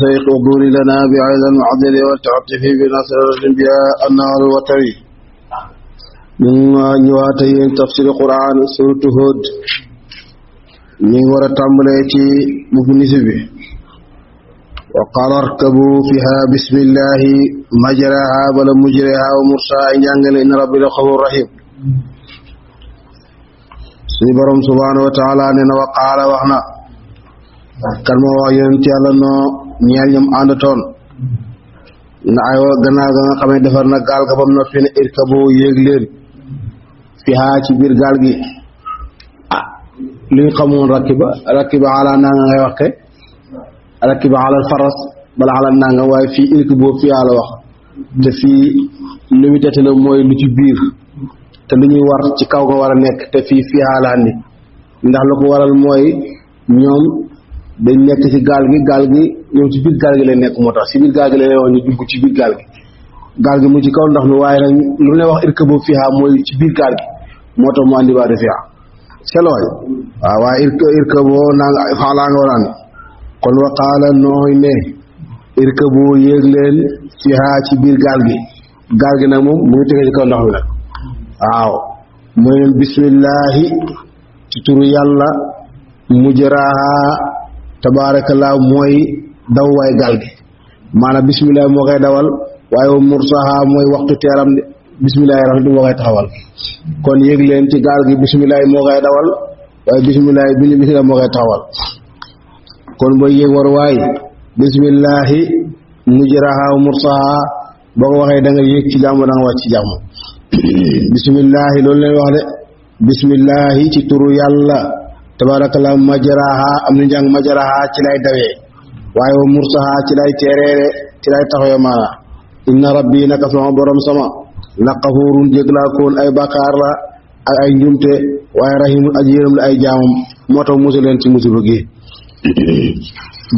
شيخ وضول لنا بعيد المعدل والتعطف بنصر الأنبياء النار الوتري من نواتي تفسير القرآن سورة هود من ورا تمليتي مبنسبه وقال اركبوا فيها بسم الله مجراها ولا مجرها ومرساها جانغل إن ربي لغفور رحيم سني برم سبحانه وتعالى ننا وقال وحنا kan moo wax yonent yàlla noo ñeel ñoom àndatoon na aywa gannaaw ga nga xam ne defar na gaal ga bam noppi ne irkabu yéeg leen fi haa ci biir gaal gi ah li ñu xamoon rakiba ala naa nga ngay wax ke rakiba ala faras bala ala naa nga waaye fii irkabu fi haa la wax te fii lu mu tete la mooy lu ci biir te lu ñuy war ci kaw nga war a nekk te fii fi haa la andi ndax lu ko waral mooy ñoom dañ nekk ci gaal gi ñoom ci biir gaal gi lay nekk moo tax ci biir gaal gi lay wax ñu dugg ci biir gaal gi mu ci kaw ndox mi waaye nag lu lay wax irkabu fiha mooy ci biir gaal gi moo tax mu andi waa de fiha selooy waaw waaye irkabu naa nga xaalaa nga waraan kon wa qaala nooy ne irkabu yéeg leen fiha ci biir gaal gi nag moom mu ngi tege ci kaw ndox mi nag waaw mooy leen bismillahi ci turu yàlla mujraha tabaarakallaa mooy daw waay gaal gi maanaam bisimilah moo koy dawal waaye mursaha mooy waxtu teeram de bisimilahi rahmati moo koy taxawal kon yéeg leen ci gaal gi bisimilah moo koy dawal waaye bisimilah bi ñu bisimilah moo koy taxawal kon booy yéeg war waay bisimilahi mujraha mursaha boo ko waxee da nga yéeg ci jàmm da nga wàcc ci jàmm bisimilahi loolu leen wax de bisimilahi ci turu yàlla tabarakallah majaraha am na njàng majaraha ci lay dawee waaye wa mursaha ci lay teereere ci lay taxawee maana inna rabbi naka sama borom sama la xafuurun jéglaa koon ay bàkkaar la ak ay njumte waaye rahimun aji yërëm la ay jaamam moo tax musu leen ci musiba gi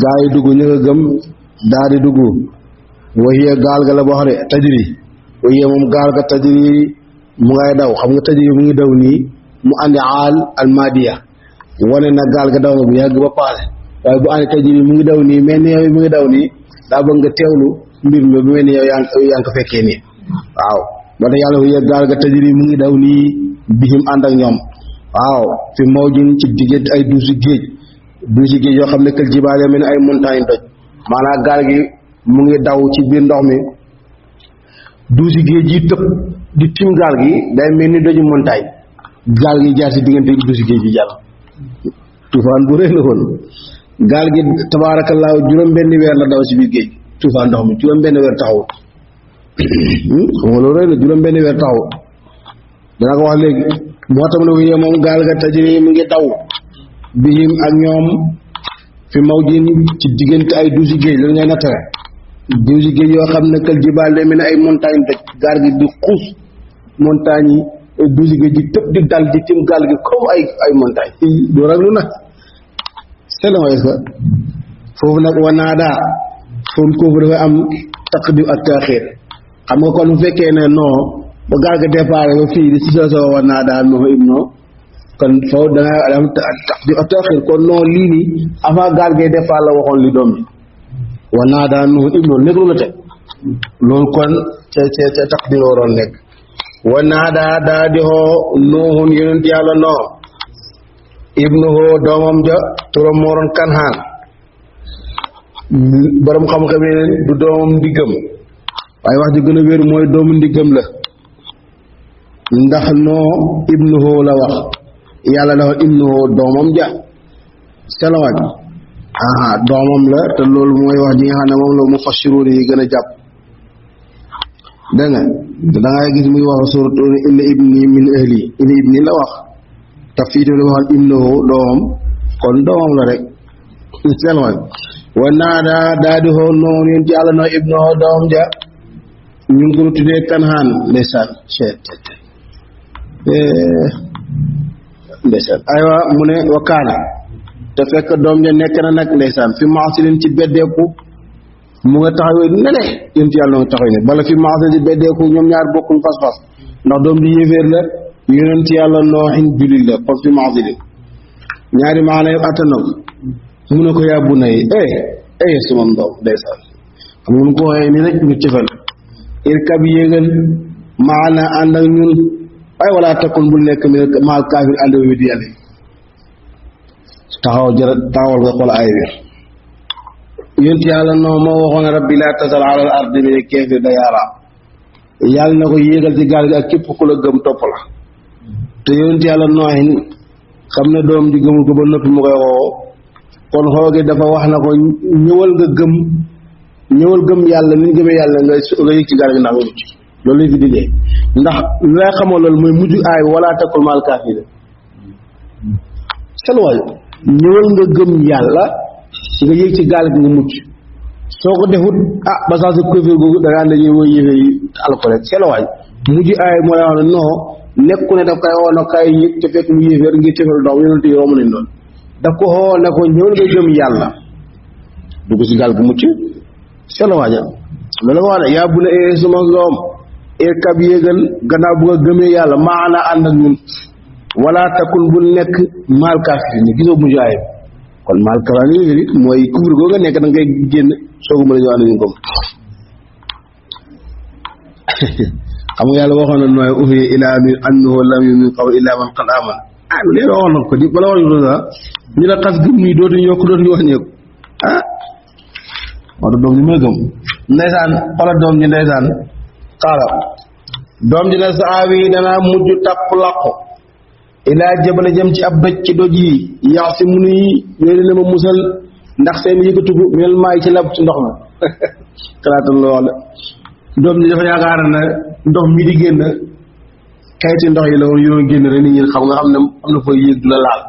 gaa yi dugg ñu nga gëm daa di dugg waxiya gaal ga la boo xam ne tajri waxiya moom gaal ga tajri mu ngay daw xam nga tajri mu ngi daw nii mu andi aal almadiya wane na gaal ga daw na bu yàgg ba paase waaye bu ànd tajiri mu ngi daw nii mel ni yow mu ngi daw nii daa bëgg nga teewlu mbir mi bu mel ni yow yaa ngi ko fekkee nii waaw moo tax yàlla yëg gaal ga tajiri mu ngi daw nii bihim ànd ak ñoom waaw fi mawjin ci diggante ay duusi géej yoo xam ne kël jibaale mel ni ay montagne doj maanaam gaal gi mu ngi daw ci biir ndox mi duusi géej yi tëb di tim gaal gi day mel ni doju montagne gaal gi jaar ci diggante duusi géej bi jàll tufaan bu rëy la woon gaal gi tabaarakallaahu juróom-benni weer la daw ci biir géej tufaan ndox mi juróom-benni weer taxawut xam nga loolu rëy la juróom-benni weer taxawut dana ko wax léegi moo tam la wéyee moom gaal ga tajri mu ngi daw bihim ak ñoom fi mawjin ci diggante ay duusi géej la ngay nattare duusi géej yoo xam ne kël jibaal de mel ne ay montagne doj gaal gi di xuus montagne yi duusi géej di tëb di dal di tim gaal gi comme ay montagne doo raglu nag selon est-ce que foofu nag wanaadaa foofu dafa am taqdim ak taaxir xam nga kon bu fekkee ne non ba gaal ga départ ba fii di situation wanaadaa noo ibno kon foofu danga am taqdim ak taaxir kon non lii nii avant gaal gee départ la waxoon li doom bi wanaadaa noo ibno nekkul la teg loolu kon ca taqdim la waroon nekk wanaadaa daa di xoo noohun yonent yàlla noo ibnuhu doomam ja turam moo doon Kanhaan borom xam-xam yi du doomam ndiggam waaye wax ji gën a wér mooy doomu ndiggam la ndax noo ibnuhu la wax yàlla dafa ibnuhu doomam ja selawat doomam la te loolu mooy wax ji nga xam ne moom la mufassiruun yi gën a jàpp dégg nga da ngay gis muy wax suratu inna ibni min ahli inna ibni la wax te fii tamit waxal ibnuhu doomam kon doomam la rek selman wa naada daa di xoo noonu yéen ci yàlla noo ibnuhu doomam ja ñu ngi ko tuddee Kanhaan ndeysaan aywa mu ne wa kaana te fekk doom ja nekk na nag ndeysaan fi maasilin ci beddeeku mu nga taxawee nene yéen ci yàlla noo taxawee ne bala fi maasilin ci beddeeku ñoom ñaar bokkuñ fas-fas ndax doom di yéeféer la yonent yàlla nooxin jullit la kon fi maasilin ñaari maana yëpp attanam mu ne ko yaa bunayya suma ndoom ndeysaan xam nga mu ko waxee ni rek ñu cëfal irkab yéegal maana ànd ak ñun ay wala takkun bul nekk mi maal kaafir ànd wi di yàlla taxawal nga xool ay wér yonent yàlla noo moo waxoon rabbi laa tasal ala al ardi min kaafir dayaara yàlla na ko yéegal ci gaal gi ak képp ku la gëm topp la te yonent yàlla nooxin xam ne doom di gëmul ko ba noppi mu koy woo kon xooge dafa wax na ko ñëwal gëm yàlla ni ñu gëmee yàlla nga yëg ci gaal gi ndax nga mucc loolu lañ fi diggee ndax lu lay xamoo loolu mooy mujj aay wala takkul maal kaafir selwaay ñëwal nga gëm yàlla nga yëg ci gaal gi nga mucc soo ko defut ba saa sa kéeféer googu da ngaa dañuy woy yëfee yi alko rek selwaay mujj aay moo lay wax ne non nekku ne daf koy woon kay yëg te fekk mu yéeféer ngir tefal doom yonent yi romb nañ loolu daf ko xoo ne ko ñëwal nga gëm yàlla dugg ci gaal gi mucc selwaaja loolu ko wax ne yaa bu ne suma doom irkab yéegal gannaaw bu nga gëmee yàlla maana ànd ak ñun wala takun bu nekk maal kaafir ni gisoo mujj aay kon maal kaafir ni mooy kufur goo nga nekk da ngay génn soogu ma la ñu ànd ñu gëm xam nga yàlla waxoon na nooy uhiya ilaa min annahu lam yu'min qaw illaa man qad amana lu leen waxoon na ko di bala wax ñu la xas gëm nii dootuñu yokk dootuñu wàññeeku moo tax doom ji may gëm ndeysaan xoolal doom ji ndeysaan xaala doom ji ne saawi danaa mujj tàpp làqu ilaa jabale jëm ci ab doj ci doj yi yax si mu nuy ñooy ne ma musal ndax seen yëkkatugu mel maay ci lab ci ndox ma xalaatal loo wax la doom ji dafa yaakaar na ndox mi di génn xeeti ndox yi la woon yoo génn rek nit ñi xam nga xam ne am na fooy yëg la laal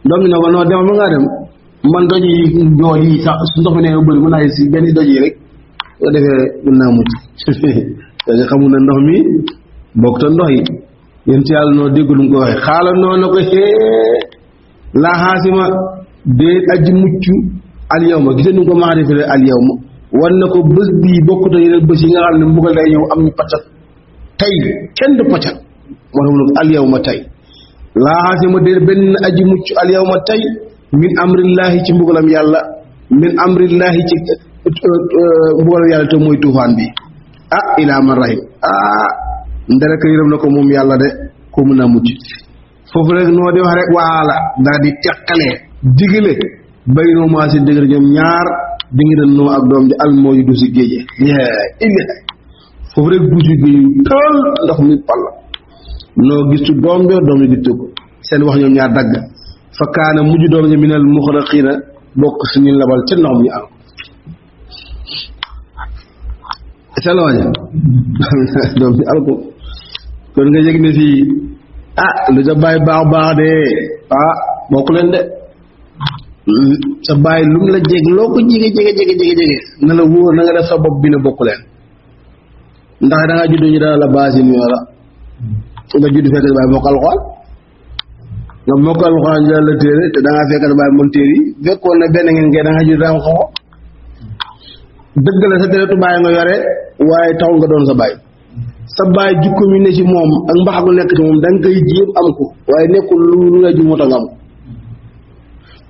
doom ji ne ko non demal ba ngaa dem man doj yi jool yi sax su ndox mi nee bëri mën naa si benn doj yi rek soo defee mën naa mucc parce que xamul ne ndox mi bokk te ndox yi yéen ci yàlla noo dégg lu mu ko waxee xaala noo na ko laa xaasima dee aji mucc al yawma gisee nu ko maarifale al yawma war na ko bés bii bokkut ak yeneen bés yi nga xam ne mbugal day ñëw am ñu paccat tey kenn du paccat moo tax mu ne al yawma tey laa xaasima dee benn aji mucc al yawma tey min amrillahi ci mbugalam yàlla min amrillahi ci mbugalam yàlla te mooy tuufaan bi ilaa man rahim ndere ko yërëm na ko moom yàlla de ko mën a mucc foofu rek noo di wax rek waala daal di teqalee digale bay noo maa si dëgër ñoom ñaar di ngi den noo ak doom ji al moo yu du si géeje illi foofu rek du si géej tël ndox mi palla noo gistu doom jo doom ji di tëgg seen wax ñoom ñaar dagg fa kaana mujj doom ji minal muxraqiina bokk suñu labal ca ndox mi al selwaja doom si alko kon nga yëg ne fii lu sa bàyyi baax de bokku leen de sa bàyyi lu mu la jeg loo ko jege na la wóor na nga def sa bopp bi ne bokku leen ndax da ngaa judd ñu dana la baasi ni wala nga judd fekk sa bàyyi mokkal alxuraan nga mokkal alxuraan jël la téere te da ngaa fekk sa bàyyi moom téere yi fekkoon ne benn ngeen da ngaa judd daa xoo dëgg la sa deretu bàyyi nga yore waaye taxul nga doon sa bàyyi sa bàyyi jikko mi ne ci moom ak mbax gu nekk ci moom da nga koy jéem am ko waaye nekkul lu la ji moo tax nga am ko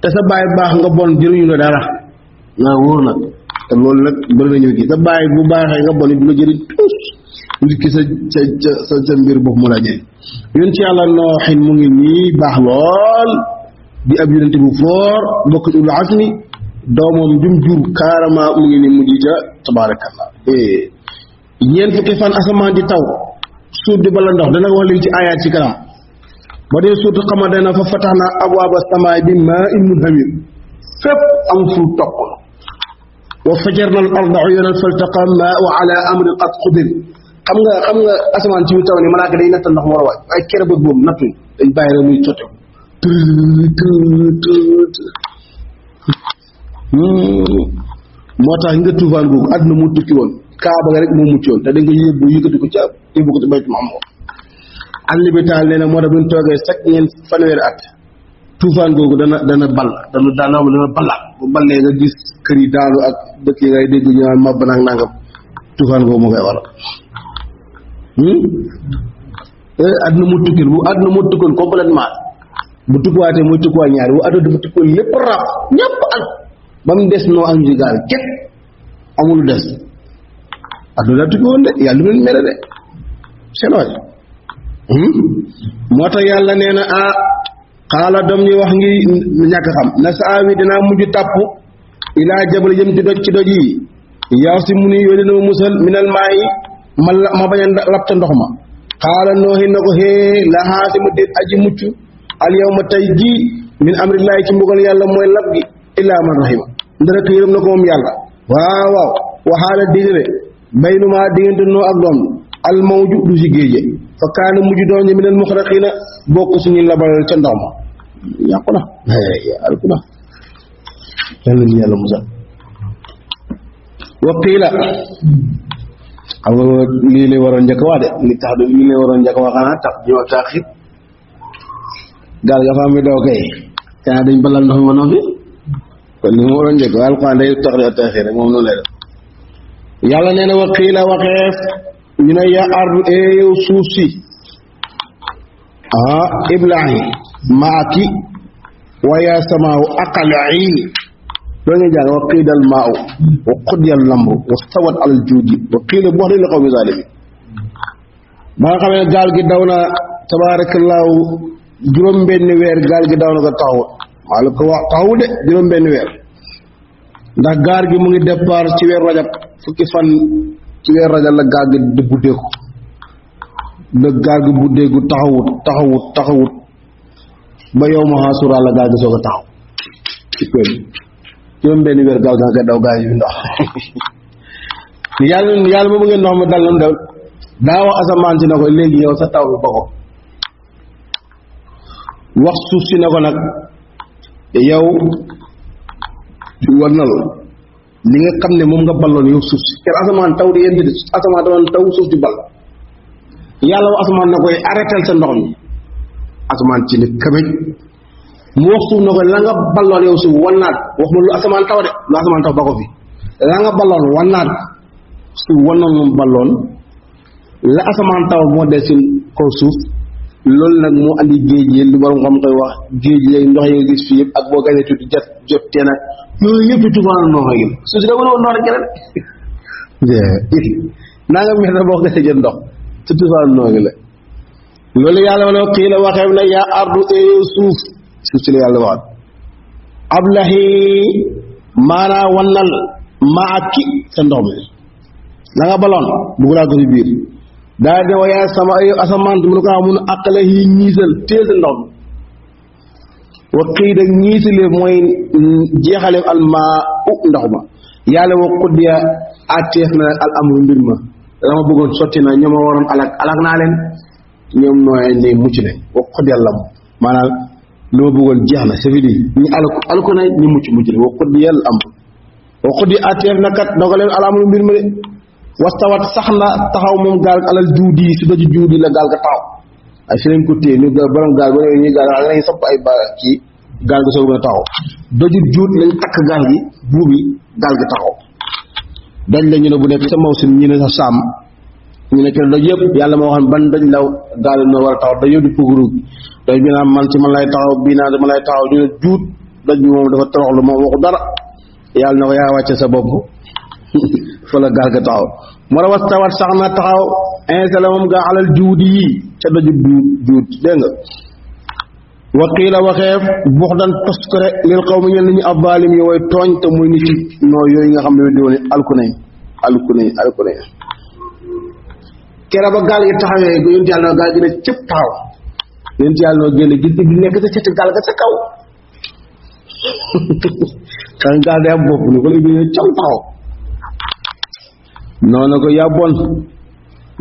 te sa bàyyi baax nga bon jëriñu la dara nga wóor nag te loolu nag bëri na ñëw gi sa bàyyi bu baaxee nga bon it du la jëriñ tuus nit ki sa mbir bopp mu la jëriñ yéen ci yàlla nooxin mu ngi nii baax lool di ab yonente bu foor bokk ci ulul azmi doomam jum jur kaarama mu ngi ni mujj ca tabaarakallah ñeent fukki fan asamaan di taw suuf di bala ndox dana wax léegi ci ayaat ci kanam ba dee suutu xama dana fa fataxna abwaaba samaay bi maa in munhamir fépp am suuf toq wa fajarna al arda uyunan faltaqa maa wa ala amrin qad qudir xam nga asamaan ci mu taw ni malaaka day nattal ndox mu war a waaj waaye kere bëgg boobu nattuñ dañ bàyyi rek muy sotteeku moo tax nga tuufaan googu àdduna mu tukki woon kaaba nga rek moo muccoon te dañ ko yëkkati ko ca yóbbu ko ci baytu Muhammad àll bi taal nee na moo tax bu ñu toogee chaque ñeent fanweeri at tuufaan googu dana balla bu ballee nga gis kër yi daanu ak dëkk yi ngay dégg ñu naan mab nag nangam tuufaan googu moo koy waral àdduna mu tukki bu àdduna mu tukkoon complètement bu tukkuwaatee muy tukkuwaat ñaari bu àdduna dafa tukkoon lépp rab ñëpp al ba mu des noo am ci gaal képp amul des adduna tukki woon de yàlla lu leen mere de seen waay moo tax yàlla nee na xaala doom ñi wax ngi ñàkk xam na saa wi dinaa mujj tàpp ilaa jabal jëm ci doj yi yaw si mu ni yooyu dina ma musal minal maa yi ma bañ a lab ca ndox ma xaala nooxi na ko xée la xaasi ma déet aji mucc al yow ma tey ji min amrillahi ci mbugal yàlla mooy lab gi illaa man rahima ndara ko yërëm na ko moom yàlla waaw waaw waxaala digale baynumaa diggante noo ak doom al mawju du si géeje fa kaana mujj doom ñi minal muxraqiina bokk suñu labal ca ndox ma yàqu na alku na yàlla ñu yàlla musal wa qiila xam nga lii lay waroon njëkk wax de li tax de lii lay waroon njëkk wax xanaa tax ñëw taaxir gaal ga fa am daw kay kaa dañ balal ndox mi ba noppi kon li mu waroon njëkk waaye alxuraan day tax di taaxir rek moom noonu lay def yàlla nee na wa qiila waxeef ñu ne yaa ardu yow suuf si iblahi maaki wa yaa samaaw aqla'i loo ngay jàng wa qiila al maa'u wa qudiya al amru wa stawat al juudi wa qiila bu wax dëgg la xaw mi zaalimi ba nga xamee ne gaal gi daw na tabaarakallaahu juróom-benni weer gaal gi daw na ko taxawut maa la ko wax taxawut de juróom-benni weer ndax gaal gi mu ngi départ ci weer rajab fukki fan ci weer rajab la gaal gi di buddeeku la gaal gi buddeeku taxawut ba yow ma xaasura la gaal gi soog a taxaw ci kër juróom benn weer gaal nga daw gaal yi ndox yàlla ma bëggee ndox mi dal lam daw daa wax asamaan si na ko léegi yow sa taw bi ba ko wax suuf si na ko nag yow warnal li nga xam ne moom nga balloon yow suuf si kenn asamaan taw di yéen di asamaan doon taw suuf di ball yàlla wax asamaan na koy arrêtel sa ndox mi asamaan ci ni kamej mu wax suuf na ko la nga balloon yow suuf wannaat wax ma lu asamaan taw de lu asamaan taw ba ko fi la nga balloon wannaat suuf wannoon moom balloon la asamaan taw moo des ci kaw suuf loolu nag moo andi géej yi lu borom xam koy wax géej yi ndox yi nga gis fii yëpp ak boo gañee tuuti jot teen ak yooyu yëpp di tufaanu ndox gi suuf si da mën a woon ndox rek keneen naa nga mel ne boo gañee jot ndox ci tufaanu ndox gi la loolu yàlla wala kii la waxee na yaa ardu suuf si la yàlla waxat ablahi maanaa wannal maa ki sa ndox mi la nga baloon dugalaa ko ci biir daa de wa yaa sama asamaan mu ne ko mun aqala yi ñiisal téye sa ndox mi wa kii da ñiisale mooy jeexale almaa ndox ma yàlla wa xuddiya atteef na al amru mbir ma la ma bëggoon sotti na ñoom ma waroon alak naa leen ñoom nooy ne mucc ne wa xuddiya lam maanaam li ma bëggoon jeex na c'est fini ñu alko na ñu mucc ne wa xuddiya al amru wa xuddiya atteef na kat dogaleen al amru mbir ma de wastawat sax na taxaw moom gaal alal juudi si doju juudi la gaal ga taxaw ay fi lañ ko téye ñu borom gaal ba ñuy gaal ak lañ sapp ay ba ci gaal ga soog a taxaw doju juut lañ takk gaal gi buubi gaal gi taxaw doj la ñu ne bu nekk sa mawsim ñu ne sa saam ñu ne kenn doj yëpp yàlla moo xam ban doj law gaal no war a taxaw doj yëpp di puguru doj bi naan man ci man lay taxaw bii naa dama lay taxaw ñu ne juut doj bi moom dafa toroxlu moom waxu dara yàlla na ko yaa wàcce sa bopp fa la gaal ga taxaw moo la wastawat sax na taxaw installé moom gaa alal juudi yi ca doju juut dégg nga waqiila waxeef bux dan toskore lil xaw mi ñel ni ñu abbalim yi way tooñ te muy nit ci noo yooyu nga xam ne di woon alku nañ kera ba gaal gi taxawee gu yonent yàlla gaal gi ne cëpp taxaw yonent yàlla noo génne gis bi nekk sa cëtt gaal ga sa kaw xam gaal day am bopp ni ko la bi ne caw taxaw noonu ko yaa bon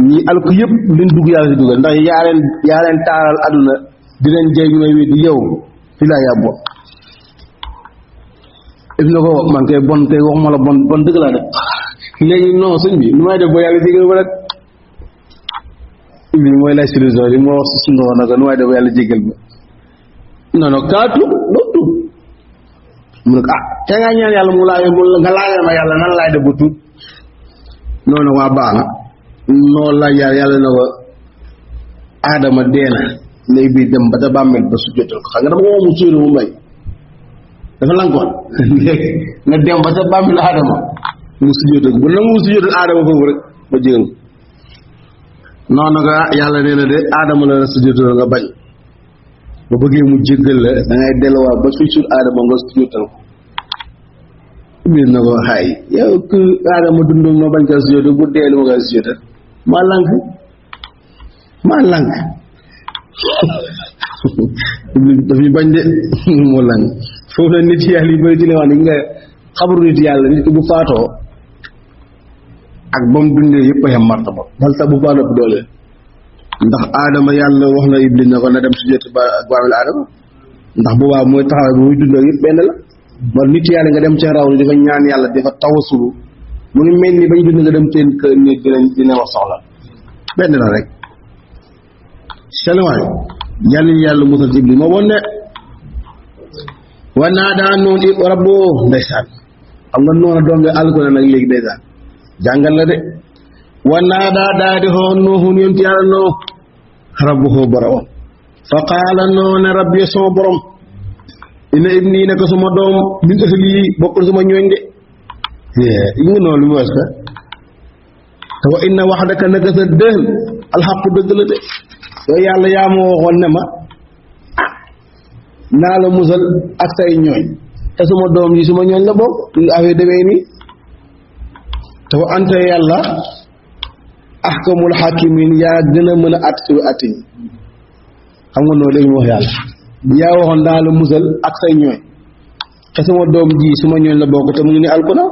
ñi alku yëpp liñ dugg yàlla si dugal ndax yaa leen taaral aduna di leen jey ñu may weddi yow fi laa yaa bon if na ko man kay bon kay waxuma la bon dëgg laa def léegi non sëñ bi nu may def ba yàlla jégal ba rek bi mooy lay solution bi moo wax si suñu wax naka nu may def ba yàlla jégal ba non kaa tuub doo tuub mu ne ko te nga ñaan yàlla mu laaj nga laajal ma yàlla nan laay def ba tuub noonu waa baax na noonu la yàlla na ko aadama deena léegi bii dem ba ta bàmmeel ba su jotal ko xam nga dama ko mu suuri mu may dafa lankoon nga dem ba sa bàmmilu aadama mu sujjóotal bu nangu mu sujjóotal aadama foofu rek ba jégal noonu nga yàlla nee na de aadama la la sujjóotal nga bañ ba bëggee mu jéggal la da ngay delluwaat ba suy suul aadama nga sujjóotal ko biir na ko xaay yow ku aadama dundum ma bañ kaa sujjóotal bu dee lu ma kaa sujjóotal maa lànk dafay bañ de moo lànk foofu la nit yàlla yi bëri ci ne wax ni nga xabaru nit yàlla nit ki bu faatoo ak ba mu dundee yëpp a yem martaba bal sax bu faatoo doole ndax aadama yàlla wax na iblis na ko na dem sujjóot ba baamel aadama ndax boobaa mooy taxaw bi muy dundoo yëpp benn la man nit yàlla nga dem ca raw ni dafa ñaan yàlla dafa tawasulu mu ngi mel ni bañ dund nga dem teen kër nit dina wax soxla benn la rek selwaay yàlla musal ci iblis moo woon ne wa naa daa noonu rabboo ndeysaan xam nga noonu doom bi àll ko ne nag léegi ndeysaan jàngal la de wa naa daa di xoon nooxun yonti yàlla noo rabbuhu borom fa qaala noo ne rabbi sama borom inna ibni naka suma doom min ahli bokkul suma ñooñ de yi nga noonu lu mu wees te wa inna waxdaka naka sa dëhn alxaqu dëgg la de yow yàlla yaa ma waxoon ne ma naa la musal ak say ñooñ te suma doom ji suma ñooñ la bokk lu affaire demee nii te wa anta yàlla ahkamul hakimin yaa gën a mën a at suñu atti ñi xam nga noonu léegi mu wax yàlla yaa waxoon naa la musal ak say ñooñ te suma doom ji suma ñooñ la bokk te mu ngi ni alkuna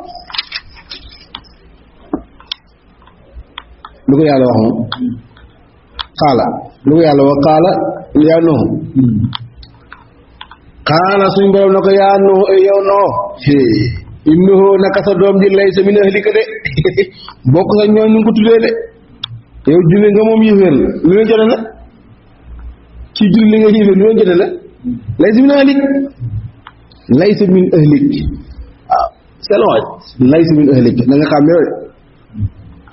lu ko yàlla wax moom xaala lu ko yàlla wax xaala yaa nooxu xaala suñ borom na ko yaa nooxu ay yow noo innahu naka sa doom ji laysa min ahlika de bokk sa ñooñ ñu ko tuddee de yow julli nga moom yëféer la lu leen jote la ci julli nga yëféer lu leen jote la laysa min ahlik laysa min ahlik waaw selwaay laysa min ahlik da nga xam yow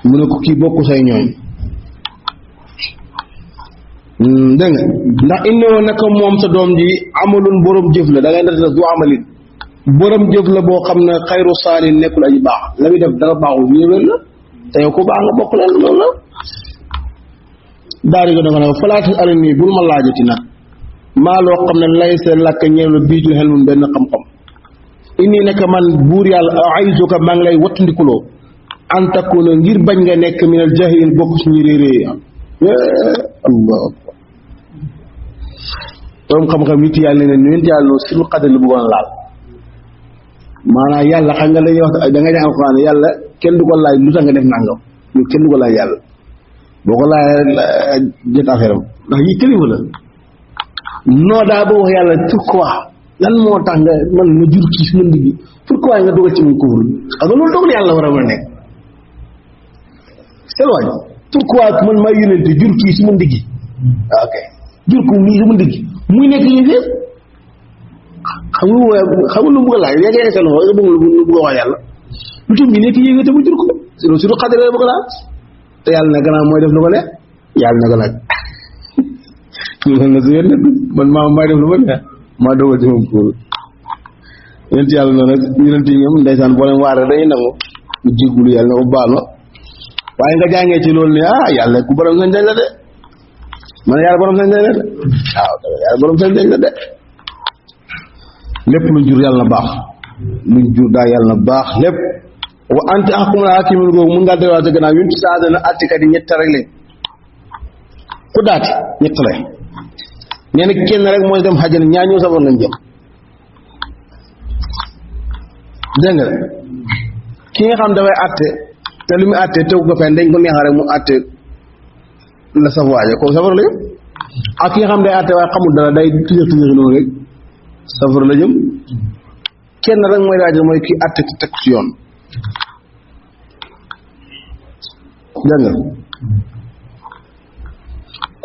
mu ne ko kii bokk say ñooñ dégg nga ndax innahu naka moom sa doom ji amalun borom jëf la da ngay def du amalin borom jëf la boo xam ne xayru saalin nekkul aji baax la muy def dara baaxul yéwél la te yow ku baax nga bokk leen loolu la daari ko da nga ne falaatas ala nii bul ma laajati nag maa loo xam ne lay sa lakk ñeelu bii ci xel mun benn xam-xam inni naka man buur yàlla aïsuka maa ngi lay wattandikuloo an takuna ngir bañ nga nekk minal jahilin bokk suñu réerée allah akbar borom xam-xam nit yàlla ne nent yàlla noonu sul xadar la bëggoon laal maanaam yàlla xam nga lañuy wax da nga jàng alxuraan yàlla kenn du ko laaj lu tax nga def nangam ñu kenn du ko laaj yàlla boo ko laajee jët affaire am ndax yi kilifa la noo daa ba wax yàlla pourquoi lan moo tax nga man ma jur kii su ma ndiggi pourquoi nga dogal ci mu kufur xam nga loolu dogal yàlla war a mën a nekk selwaaj pourquoi man maa yónente jur kii su ma ndiggi ok jur ko nii su ma ndiggi muy nekk yéeféer xam nga lu bëgg a laaj yaa ngi seen xol nga bëgg lu bëgg a wax yàlla lu tax mi nekk yéeféer te mu jur ko surtout xadare la bëgg a laaj te yàlla na gannaaw mooy def lu ko neex yàlla na ko laaj loolu na su yéen nag man maa def lu ma neex maa dogal ci moom kóolu yonent yàlla noonu nag yonent yi ñoom ndeysaan boo leen waaree dañuy nangu mu jéggulu yàlla na ko baal ma waaye nga jàngee ci loolu ne yàlla ku borom sañ-sañ la de man yàlla borom sañ-sañ la de waaw yàlla borom sañ-sañ la de lépp luñ jur yàlla na baax luñ jur daa yàlla na baax lépp wa anta ahkumul hakimin googu mun ngaa delluwaat sa gannaaw yunti saa dana attikat yi ñett rek lañ ku daati ñett la nee na kenn rek mooy dem xajana ñaar ñëw safar lañ jëm dégg nga ki nga xam dafay atte te lu muy atte tegu ko fenn dañ ko neexal rek mu atte la saf waaje kooku safar la jëm ak ki nga xam day atte waaye xamul dara day tijëx noonu rek safar la jëm kenn rek mooy rajo mooy kii atte ci teg ci yoon dégg nga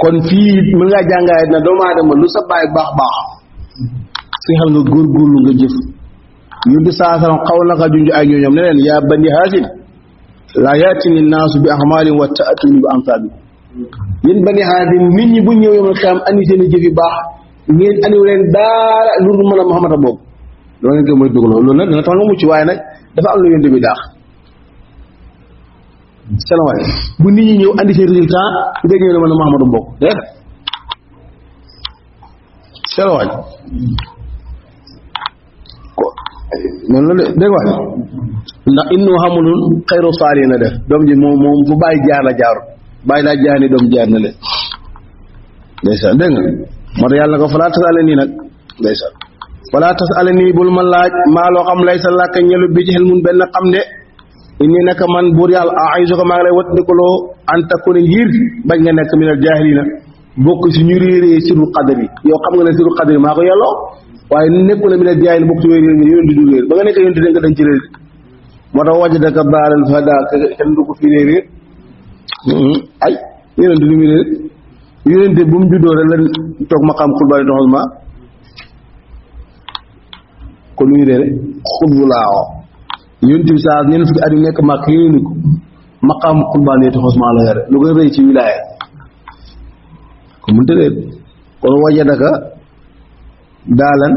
kon fii mën ngaa jàngaay na doomu aadama lu sa baay baax baax si xel nga góorgóorlu nga jëf yu di saa salam xaw na ka junj ak ñoom ne leen yaa bani haasim laa yaatini naasu bi ahmaalin wa taatuni bi amsaabikum yéen bani haasim nit ñi bu ñëw yomal xam andi seen jëf yu baax ngeen andiw leen daara lu mën a Muhammad a boobu doo ngeen koy mooy dugaloo loolu nag dina tax nga mucc waaye nag dafa am lu yonte bi daax salawaay bu nit ñi ñëw andi seen résultat nga ñëw ne man Mahamadou bokk dégg salawaay ko noonu la dégg waay ndax innu xamulun xayru saali na def doom ji moom fu bàyyi jaar la jaarut bàyyi laa jaar ni doom jaar na leen ndeysaan dégg nga moo tax yàlla na ko falaa tasale nii nag ndeysaan falaa tasale nii bul ma laaj maa loo xam lay sa làkk ñelu bi ci xel mun benn xam de inni naka man buur yàlla a'izuka maa ngi lay wat ndikaloo an takuna ngir bañ nga nekk minal jaahiliina bokk si ñu réeree sirul qadar yi yow xam nga ne sirul qadar yi maa ko yelloo waaye nekku na minal jaahiliina bokk si réer nga yónni du réer ba nga nekk yónni nga dañ ci réer moo tax wajadaka daallan fahadaa kenn du ko fi réer ay yonent du mu réer yonent bu mu juddoo rek la toog maqaam xutba di doxal ma ko lu ñu réere xutbu laa wax yonent bi saa ñenn fukki at yu nekk màkk yéenu ko maqaam xutbaan yi taxos maa la yore lu koy rëy ci wilaaya ko mënta réer kon wajadaka daalan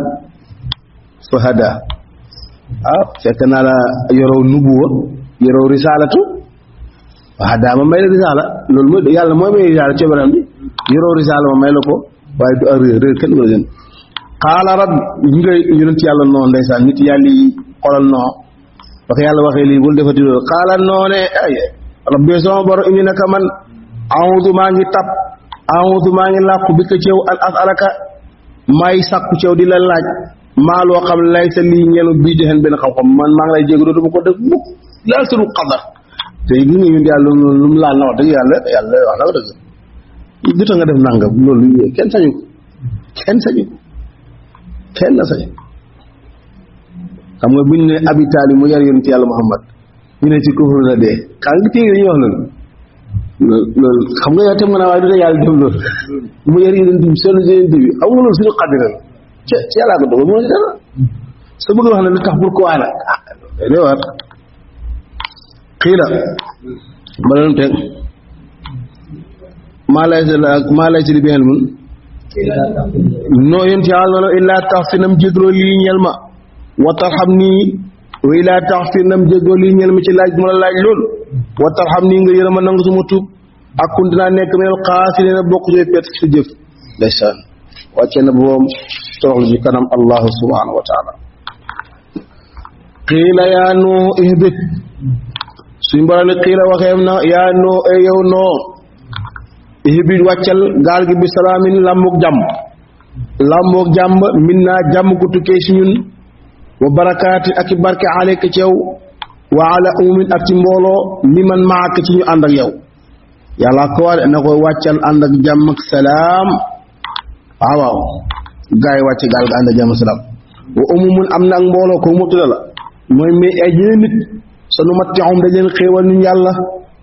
fahadaa fekk naa la yoroo nubuwa yoroo risaalatu fahadaa ma may la risaala loolu mooy yàlla mooy may risaala coobaram bi yoroo risaala ma may la ko waaye du ak réer kenn du la gën xaala rab ñi nga yonent yàlla noonu ndeysaan nit yàlla yi xolal noo parce que yàlla waxee lii bul defati loolu xaala noone ay rabbi sama boro indi naka man a'uudu maa ngi làqu bi ko ceew an asalaka may sàkku ceew di la laaj maa loo xam lay sa lii ñeelu bii joxeen benn xam-xam man maa ngi lay jégg dootuma ko def mukk laal sunu xadar te gis nga yonent yàlla lu mu laal na wax dëgg yàlla wax na ko dëgg jota nga def nangam loolu kenn sañu la sañ xam nga buñ ne Abi Taalib mu yar yonent yàlla Muhammad ñu ne ci kufru la dee xam nga téere dañuy wax loolu xam nga yow tam nga naa waaye du dee yàlla def loolu mu yar yonent bi solu yonent bi xam nga loolu suñu xadar la ci yàllaa ko dogal moo ci dara sa bëgg wax ne lu tax pour ko waana day war xiila ba doon teg maa lay si li bexel mun noo yéen ci yàlla noonu illaa tax fi nam jégloo lii ñel ma watar xam nii wa illaa tax fi nam jégloo lii ñel ma ci laaj bu ma la laaj loolu watar xam nii nga yërëma nangu suma tuub ak kun dinaa nekk minal xaasiriina bokk sooy pet sa jëf ndeysaan wàcce na boobu toroxlu ci kanam allahu subhanahu wa taala qiila yaa noo ihbit suñ borale qiila waxeem na yaa noo e yow noo ihbit wàccal gaal gi bi salaamin làmboog jàmm min naa jàmm gu tukkee si ñun wa barakaati ak i barke aleyka ci yow wa ala umumin ak ci mbooloo mi man maak ci ñu ànd ak yow yàlla ko wax na koy wàccal ànd ak jàmm ak salaam waaw gaa yi wàcc gaal ga ànd ak jàmm salaam wa umumun am na ak mbooloo ko mutula la mooy mais ay ñeneen nit sunu matti'um dañ leen xéewal ñu yàlla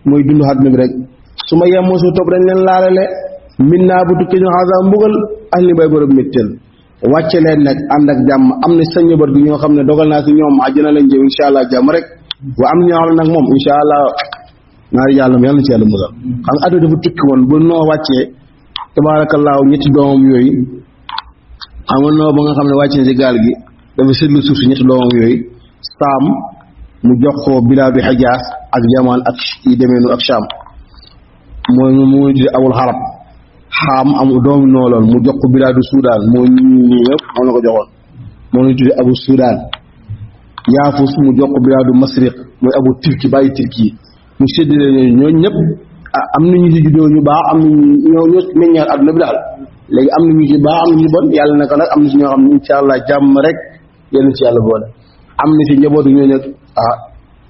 mooy dund àdduna bi rek su ma yemoo su topp dañ leen laalale min naa bu tukki ñu xasa mbugal ak li bay borom méttal wàcce leen nag ànd ak jàmm am na sa njaboot gi ñoo xam ne dogal naa si ñoom àjjana lañ jëm insha allah jàmm rek wa am ñoo xam ne nag moom insha allah ñaari yàlla yàlla na ci yàlla musal xam nga àdduna dafa tukki woon ba noo wàccee tabaarakallaahu ñetti doomam yooyu xam nga noo ba nga xam ne wàccee si gaal gi dafa seetlu suuf si ñetti doomam yooyu saam mu jox ko bilaadu Hijaas ak Yaman ak yi demee nu ak Sham mooy mu tudde Abul Harab xaam am doomu nooloon mu jox ko bilaadu Suudaan moo nii yëpp moom la ko joxoon moo ñu tudde Abu Suudaan Yaafus mu jox ko bilaadu Masriq mooy Abu Turki bàyyi Turki yi mu séddale ñoo ñëpp am nañu ci juddoo ñu baax am nañu ñoo meññaat àdduna bi daal léegi am nañu ci baax am nañu ci bon yàlla naka nag am na ci ñoo xam ne insha allah jàmm rek yéen ci yàlla boole am na ci njabootu ñoo nekk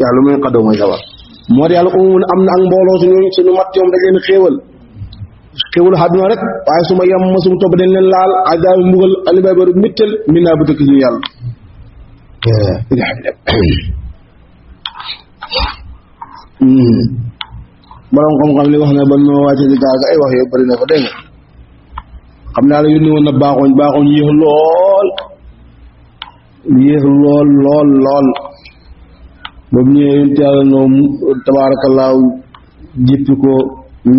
yàlla muy xaddoo mooy sawar moo tax yàlla umum am na ak mbooloo suñu mat yoom dañ leen xéewal àdduna rek waaye su ma yem ma su ma topp dañ leen laal azab mbugal alibay baru mittal min naa bu dëkk ñu yàlla borom xam-xam li wax ne ba noo wàcce di gaal ga ay wax yooyu bëri na ko dégg nga xam naa la yónni woon na baaxooñ yéex lool boobu ñëwee yonent yàlla noonu tabaarakallaahu jippi ko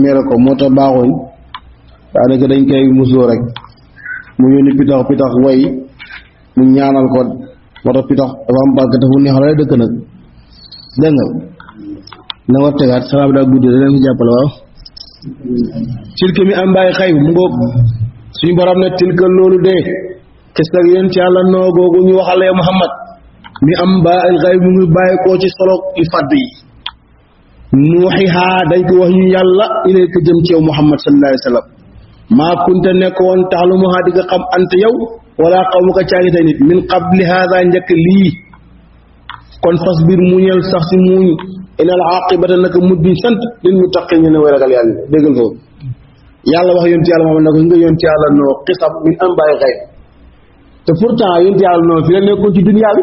mere ko moo tax baaxooñ daanaka dañ koy musoo rek mu yónni pitax way mu ñaanal ko moo tax pitax dafa am barke te fu neex lay dëkk nag dégg nga na war tegaat xalaat daa guddi da leen ko jàppale waaw tilka mi am bàyyi xay mu ngoog suñu borom ne tilka loolu de kis nag yéen ci yàlla noo googu ñu waxalee Muhammad mi am bàyyi xay mu ngi bàyyi koo ci solo yu fàdd yi nuuxihaa dañ ko wax ñu yàlla ilayka jëm ci yow Muhammad sallallahu alayhi wa sallam maa kunta nekkoon taxlumuhaa di nga xam ante yow wala qawmuka caagi tay nit min qabli haada njëkk lii kon fasbir muñal sax si muñ inal aqibata naka mujj sant lil muttaqin ñu ne way ragal yàlla déggal ko yàlla wax yonent yàlla moom ne ko nga yonent yàlla noo xisab min am bàyyi xëy te pourtant yonent yàlla noo fii la nekkoon ci dunya bi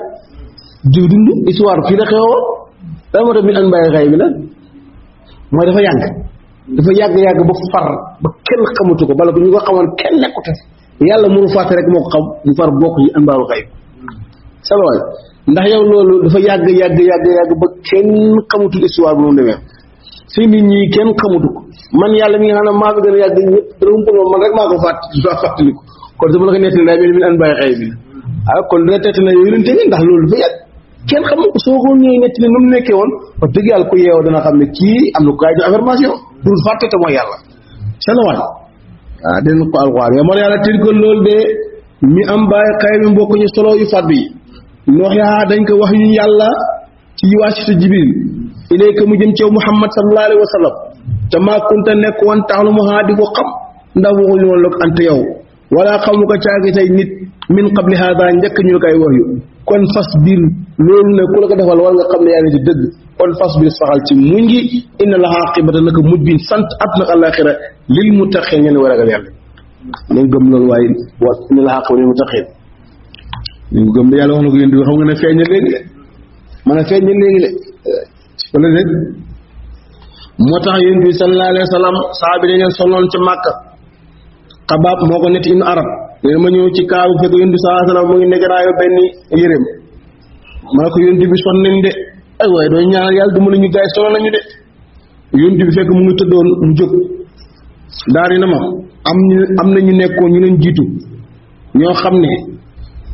di dund histoire fii la xewoo da moo tax min am bàyyi xëy bi la mooy dafa yàgg ba far ba kenn xamatu ko bala ko ñu ko xamoon kenn nekkute yàlla mënu fàtte rek moo ko xam mu far bokk yi anbaaru xëy sama waay ndax yow loolu dafa yàgg ba kenn xamutul histoire bi moom demee si nit ñi kenn xamutu ko man yàlla mi nga xam ne maa fi gën a yàgg ñëpp dara man rek maa ko fàttaliku kon dama la ko nettali day mel ni min an bàyyi xëy bi la kon dina tett na yow yonente bi ndax loolu dafa yàgg kenn xamu ko soo ko ñëwee nettali nu mu nekkee woon wax dëgg yàlla ku yeewoo dana xam ne kii am na ko kaay jox information pour fàtte te mooy yàlla seen waay den ko alxuraan yow man yàlla til ko loolu de mi am bàyyi xëy bi mbokk ñu solo yu fàdd yi noox yaa dañ ko wax yu yàlla ci waasitu jibril ilayka mu jëm ci yow Muhammad sallallahu alayhi wa sallam te maa kunta nekk woon taxlu mu haa di ko xam ndax waxuñu woon la ko ante yow wala xamu ko caagi say nit min qabli haada njëkk ñu koy wax yu kon fas biir loolu ne ku la ko defal war nga xam ne yaa ngi ci dëgg kon fas biir saxal ci muñ gi inna la aqibata naka mujj bi sant at nag àllaaxira lil muttaqin ñeen war a ragal yàlla nañ gëm loolu waaye wa inna la aqibata lil muttaqin ñu gëm de yàlla wax na ko yéen di xam nga ne feeñ na léegi de man a feeñ na léegi de wala déet moo tax yéen bi sallallahu alayhi wa sallam saa bi dañu soloon ca Màkka xabaab moo ko netti inu arab léegi ma ñëw ci kaabu fekk yéen bi sallallahu alayhi wa sallam mu ngi negaraayo benn yéreem ma ne ko yéen bi son nañ de ay waaye dooy ñaanal yàlla dimbali ñu gaay solo nañu de yéen bi fekk mu ngi tëddoon mu jóg daal di na ma am na ñu nekkoon ñu leen jiitu ñoo xam ne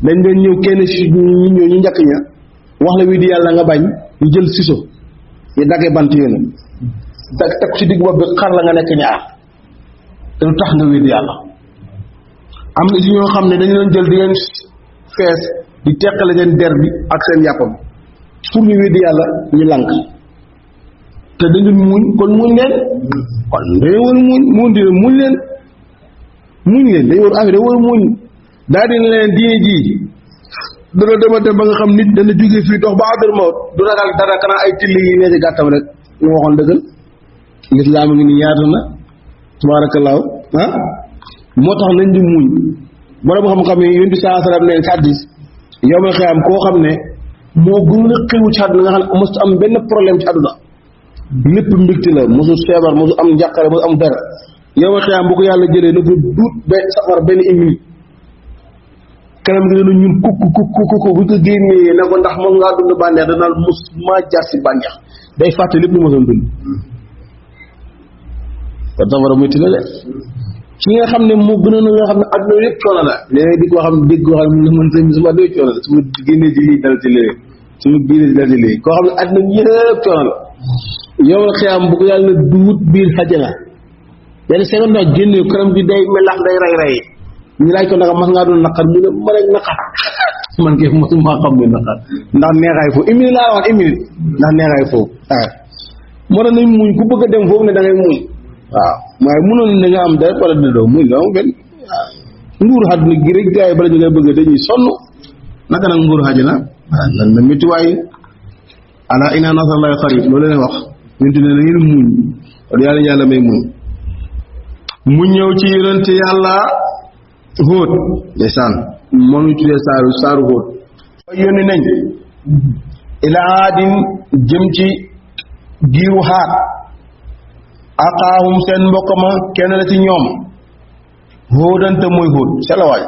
dañ doon ñëw kenn si ñu njëkk ña wax la wii di yàlla nga bañ ñu jël siso ñu daggee bant yéen teg ci digg bopp bi xar la nga nekk ñaar te lu tax nga wii di yàlla am na si ñoo xam ne dañu doon jël di leen fees di teqale seen der bi ak seen yàppam pour ñu wii di yàlla ñu lànk te dañu muñ kon muñ leen kon dañu war muñ leen dañu war affaire dañu war muñ daa dina leen diine ji dana demate ba nga xam nit dana jóge fii dox ba àdduna mawt du ragal dara kanaa ay tilli yi ne ci gàttam rek ñu waxoon dëggal lislaam ngi ni yaatu na tabaarakallaahu moo tax nañ di muñ borom xam-xam yi yonent bi saa salaam neen ci hadiis yow ma xiyam koo xam ne moo gën a xewu ci àdduna nga xam ne mos am benn problème ci àdduna lépp mbégte la mosu feebar mosu am njàqare mosu am dara yow ma xiyam bu ko yàlla jëlee na ko duut safar benn minute kanam gi dana ñun kukk bu ko génnee na ko ndax moom ngaa dund bànneex danaan mos maa jaar si bànneex day fàtte lépp lu mosoon dund kon safara muy tina de ki nga xam ne moo gënoon nga xam ne adduna yëpp coono la léegi di ko xam dégg koo xam ne man sama doy coono la su ma génnee ci lii dal ci léegi su ma génnee ci dal ci léegi koo xam ne adduna yëpp coono la yow la xiyaam bu ko yàlla duut biir xajana benn seconde nag génnee kanam gi day melax day ray ñu laaj ko naka mas ngaa doon naqar mu ne ma rek naqar man kay mosuma xam ne naqar ndax neexaay foofu une minute laa wax une minute ndax neexaay foofu moo tax nañ muñ ku bëgg a dem foofu ne da ngay muñ waaw waaye mënoon na nga am dara wala dëddoo muñ la am benn nguuru àdduna gi rek gars yi bala ñu ngay bëgg dañuy sonn naka nag nguuru àdduna lan na métti waaye ala inna nasrallahi qarib loolu leen wax ñun ne na ngeen muñ wala yàlla may muñ mu ñëw ci yonente yàlla Hóot ndeysaan moom ñu tuddee saaru Hóot fa yónni nañ ila aadin jëm ci giiru Haat aqaahum seen mbokk ma kenn la ci ñoom Hóodante mooy Hóot selawaay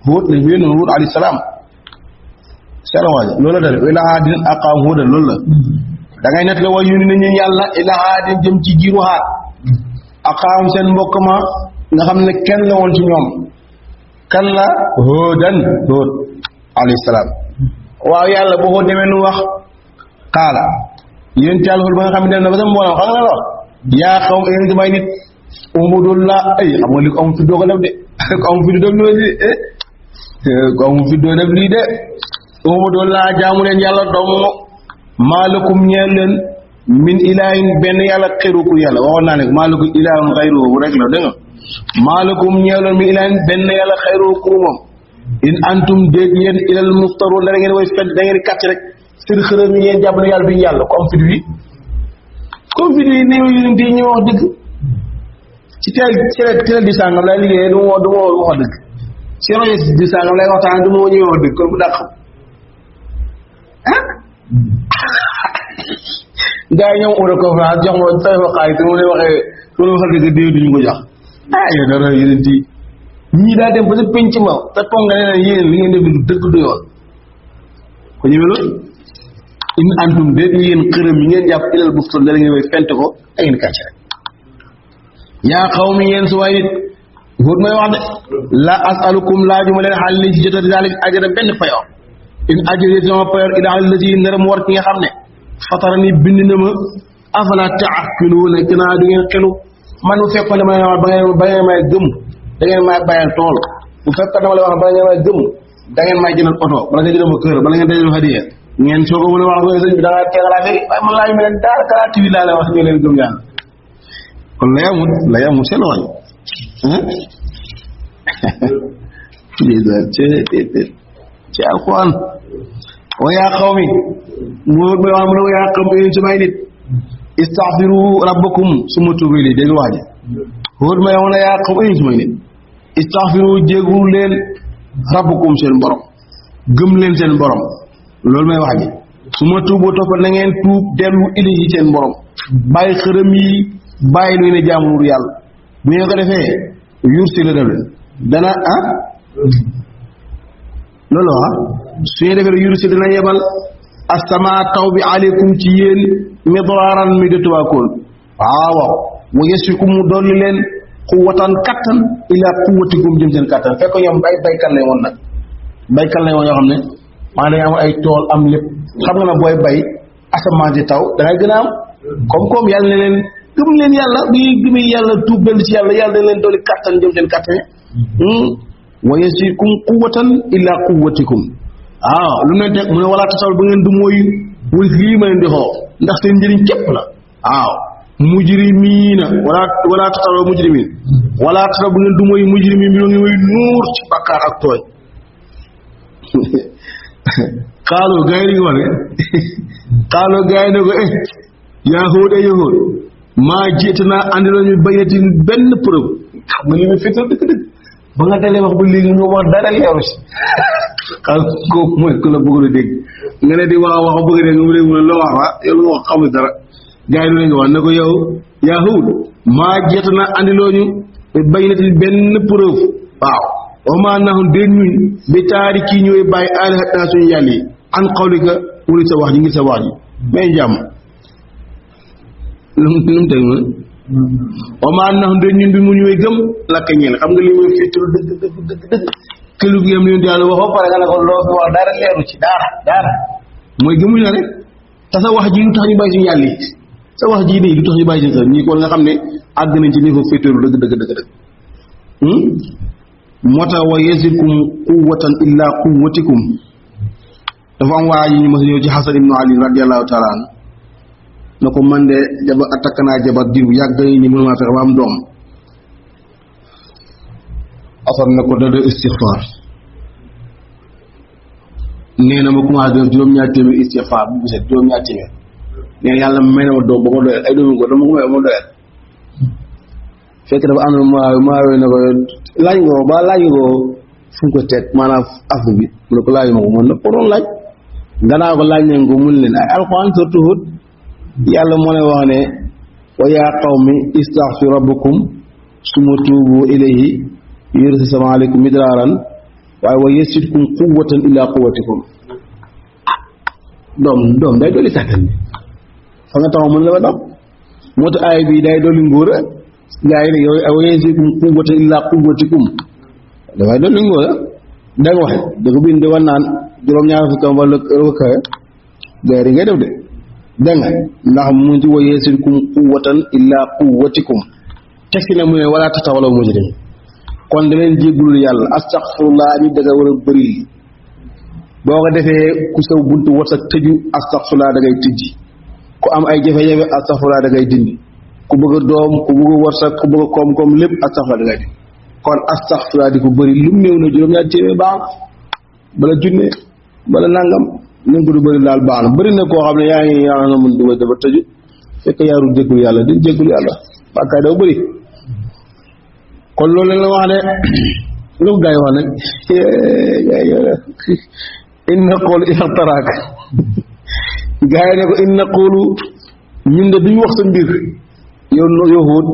Hóot lañ fi yónnoon Hóot alayhi salaam selawaay loolu la dale ila aadin aqaahum Hóodan loolu la da ngay net la way yónni nañu yàlla ila aadin jëm ci giiru Haat aqaahum seen mbokk ma nga xam ne kenn la woon ci ñoom kan la Hóodan Hóot alayhi salaam waaw yàlla boo ko demee nu wax xaala yéen ci àlxul ba nga xam ne dem na ba sama mbooloo xam nga la wax yaa xaw yéen samay nit umudullah ay xam nga li ko am fi doo ko def de ko am fi doo def lii ko am fi doo def lii de umudullah jaamu leen yàlla doomu maalakum ñeel leen min ilaahin benn yàlla xeruku yàlla waxoon naa ne maalakum ilaahun xayruhu rek la dégg nga maalakum ñeel leen min ilaahin benn yàlla xayruku moom in antum déeg yéen ilal muftaruun da ngeen way fedd da ngeen kàcc rek seen xërëm yi ngeen jàpp ne yàlla bi ñu yàlla ko am fit wi comme fit wi néew yonent yi ñu wax dëgg ci teel di sàngam lay liggéeyee du ma wax dëgg ci rajo di sàngam lay waxtaan du ma ñëw wax dëgg kon bu dàq ah gars yi ñoom euro conférence jox ma fay fa xaalis mu ne waxee su ma waxee dëgg déew duñu ko jox yow dara yonent yi ñii daa dem ba sa penc ma te pong nga ne yéen li ngeen def du dëgg du yoon ko ñëwee loolu in antum déet yéen xërëm yi ngeen jàpp ilal buftoon da ngeen way fent ko da ngeen kàcc rek yaa xaw mi yéen su waay nit góor may wax de la asalukum laajuma leen xaal li ci jota daalik ajara benn payoor in ajri sama payoor ila allati ndaram war ki nga xam ne fatarani bind na ma afala taaqiluuna kanaa du ngeen xelu man bu fekkoon dama leen wax ba ngeen may gëm da ngeen may bayal tool bu fekkoon dama leen wax ba ngeen may gëm da ngeen may jëndal oto bala nga jëndal ma kër bala ngeen dajal hadiya ngeen soo ko mën a wax ko sëñ bi da ngaa tegal affaire yi waaye man laaj ma leen daal kalaat bi laa la wax ñu leen gëm yàlla kon lay amul seen wañ ci alquran wa yaa qawmi moo may wax mu ne wa yaa qawmi yéen samay nit istaghfiru rabbakum suma tuubi li dégg waaje hóor may wax ne yaa qawmi yéen samay nit istaghfiru jéegul leen rabbakum seen borom gëm leen seen borom loolu may wax ji su ma tuuboo toppal na ngeen tuub dellu ilayhi seen borom bàyyi xërëm yi bàyyi lu ne jaamur yàlla bu ngeen ko defee yursi la def leen dana loolu su ñu defee yursi dana yebal asama taw bi aleykum ci yéen midraaran mi de tubaakool waaw mu yesikum mu dolli leen quwwatan kattan ila quwwatikum jëm seen kattan fekk ñoom baykat lay woon nag baykat lay woon yoo xam ne maa dañu am ay tool am lépp xam nga na booy bay asamaan si taw dangay gën a am comme yàlla ne leen gëm leen yàlla bi gëmee yàlla tuub dellu ci yàlla yàlla dañ leen dolli kattan jëm seen kattan wa yasikum quwwatan ila quwwatikum lu mu leen teg mu ne walaa tasaw ba ngeen du mooy wul lii ma leen di xoo ndax seen njëriñ képp la mujrimiina walaa tasaw mujrimiin walaa tasaw ba ngeen du mooy mujrimiin bi ngi mooy nuur ci bàkkaar ak tooñ xaaloo gars yi wax ne xaaloo gars yi ne ko yahuud yahuud maa jiite naa andi la ñu bañatin benn preuve xam nga li muy fital dëgg-dëgg ba nga dalee wax ba léegi ñu wax dara leeru si xam kooku mooy ku la bëgg a dégg nga ne di wax bëgg a dégg mu ne mu ne loo wax yow lu wax xamul dara gars yi nga wax ne ko yow yahuud maa jiite naa andi loo ñu bañatin benn preuve waaw wama nahum déen ñuñ bi taari kii ñooy bàyyi alihatina suñu yàlla yi an xawlika wuli sa wax ji ngir sa wax ji may jàmm lu mu teg ma wama nahum déen ñun bi mu ñëwee gëm lakka ñeel xam nga li muy féetul dëgg këlu gi yam li yàlla wax ba pare nga ne ko loo fi wax dara leeru ci dara mooy gëmuñ la rek te sa wax ji lu tax ñu bàyyi suñu yàlla yi sa wax ji nii lu tax ñu bàyyi suñu ñii kon nga xam ne àgg nañ ci niveau féetul dëgg moo tax wa yazikum quwwatan illa quwwatikum dafa am waa yi ñu mas ñëw ci Xasan ibnu Ali radiyallahu taala an na ko man de takk naa jabar diw yàgg ñu mënuma fexe ba am doom Xasan na ko da istixfaar nee na ma commencé def juróom-ñaar téeméer istixfaar bu giset juróom-ñaar téeméer nee na yàlla may na ma doom ba ma doyal ay doomi ko dama ko may ba ma doyal fekk dafa am na maa na ko laaj nga ko ba laaj nga ko fu mu ko teg maanaam afu bi mu ne ko laaj ma ko mën na ko doon laaj gannaaw ko laaj nañ ko mun leen ay alxuraan surtout Hud yàlla moo lay wax ne wa yaa qawmi istaghfiru rabbakum summa tuubu ilayhi yursil sama aleykum midraaran waaye wa yazidkum quwwatan ila quwwatikum doom day dolli kàttan bi fa nga taxaw mën la ba doom moo tax aay bi day dolli ngóor gaa yi ne yow wa yazikum quwwatan illa quwwatikum dafay dolli ngóor da nga waxe da ko bind wan naan juróom-ñaar fukkam wala rëkka gaar yi ngay def de dégg nga ndax mu ngi ci woyee sirkum quwwatan illaa quwwatikum teg si ne mu ne wala tatawalaw mujrimin kon da leen jéggulul yàlla astaghfirullah ñu dëgg war a bëri boo ko defee ku saw buntu wërsëg tëju astaghfirullah da ngay tijji ku am ay jafe-jafe astaghfirullah da ngay dindi ku bëgg a doom ku bëgg a wërsëg ku bëgg a koom-koom lépp astaghfirullah da ngay dindi kon astaghfirullah di ko bëri lu mu néew na juróom-ñaar téeméer baax bala junne bala nangam nañ ko du bëri daal baax na bëri na koo xam ne yaa nga mën dugal dafa tëju fekk yaarul jéggul yàlla di jéggul yàlla bàkkaay dafa bëri kon loolu la wax ne lu ko gaa yi wax nag in naqulu ixtaraaka gaa yi ne ko in naqulu ñun de duñu wax sa mbir yow yahud